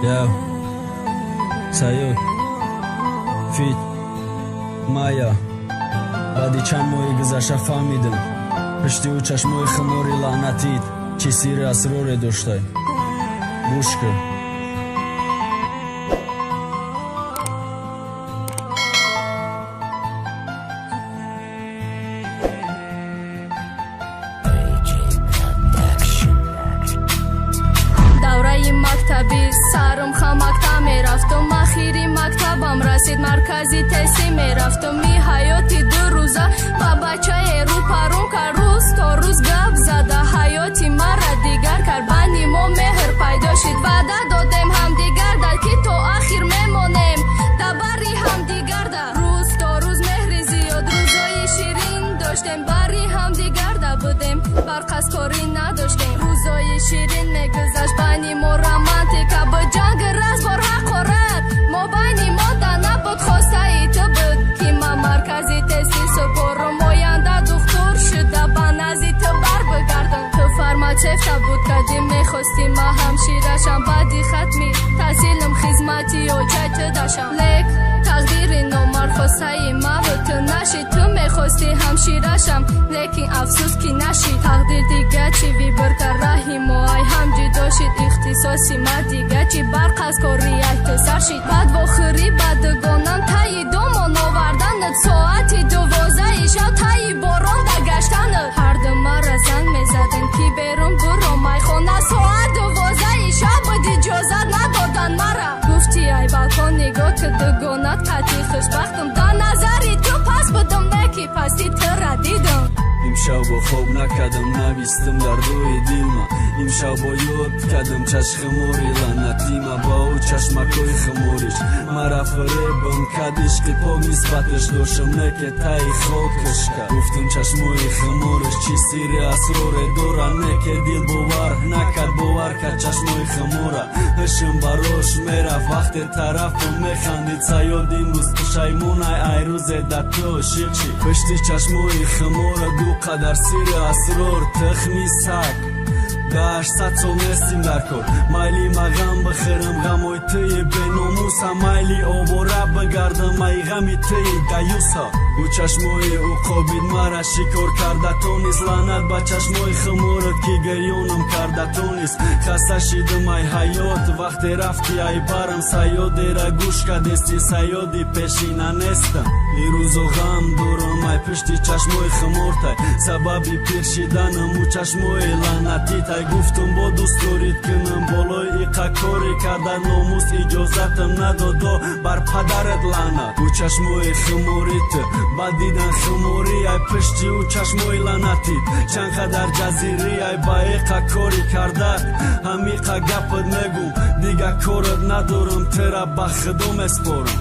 Я Саёд Фит Майя. Баъди чанд моҳи гузашта фаҳмидам, пишти ӯ чашмои хумори лаънатит чӣ сирри асроре доштай. Гӯш кун. Давраи мактабӣ сарм хамакта мерафтум, ахири мактабам расид, маркази тестӣ мерафтум. И ҳаёти ду рӯза ба бачае рӯпарум кард, рӯз то рӯз гап зада ҳаёти мара дигар кард. Байни мо меҳр пайдо шид, ваъда додем ҳамдигар дар ки то ахир мемонем дар бари ҳамдигарда. Рӯз то рӯз меҳри зиёд, рӯзои ширин доштем, бари ҳамдигарда будем, барқазкорӣ надоштем. Рӯзои ширин мегузашт, байни мо романтика буд, ҷанг разбор ҳақорат мо байни мо да набуд. Хостаи ту буд, ки ман маркази тести супорум, оянда духтур шуда ба назди ту бар бигардам. Ту фарматсевта буд кадӣ, мехостӣ ма ҳамширашам, баъди хатми таҳсилам хизмати оҷай ту дашам. Лек тақдири номард хостаи маву ту нашид. Ту мехостӣ ҳамширашам, лекин афсӯс, ки нашид. Тақдир дига чӣ выбор кард, раҳи мо ай ҳам ҷудо шид. Ихтисоси ма дига чӣ, барқ аз кори ай ту сар шид. Баъд вохӯрӣ ба дугонам, таи домон оварданат, соати 12-и шаб таи борон дагаштанат. Ҳарду мара занг мезадем, ки берун буро майхона, соат 12-и шаб буд, иҷозат надодан мара. Гуфти ай балкон нигоҳ ки дугонат қатъи хушбахтум, дар назари ту пас будум, не ки пасти тура дидум. Имшаб бо хоб накардам, навистам дар рӯи дилма. Имшаб бо ёд кардам чашхумори лаънатима. Ба ӯ чашмакои хумориш мара фиребам кад, ишқи пок нисбаташ доштам, не ки таи хокаш кард. Гуфтам, чашмои хумориш чӣ сирри асроре дорад, не ки дил бовар накард, бовар кард чашмои хумора. Ҳушм барош мерафт вақте тарафам механдид. Саёд имрӯз пушаймонай, ай рӯзе да ту ошиқ шид. Пишти чашмои хумора ду қадар сирри асрор, тухми саг 800 сол нестим дар кор. Майли ма ғам бихӯрам, ғамои тӯи беномуса, майли овора бигардам, ай ғами тӯи даюса. Ӯ чашмои уқобид мара шикор карда тонист, лаънат ба чашмои хуморат, ки гирёнам карда тонист. Хаста шидам ай ҳаёт вақте рафти ай барам, саёдера гӯш кардести, саёди пешина нестам. Ирӯзо ғам дорам ай пишти чашмои хумортай, сабаби пир шиданам ӯ чашмои лаънатитай. Гуфтум, бо дӯстдорит кунам, болои иқа коре карда номус иҷозатам надодо, бар падарат лаънат. Ӯ чашмои хуморит ба дидан хуморӣ, ай пишти ӯ чашмои лаънатит чанд қадар ҷазирӣ, ай ба иқа кори кардат ҳамиқа гапат мегум, дига корат надорам, тера ба худо меспорам.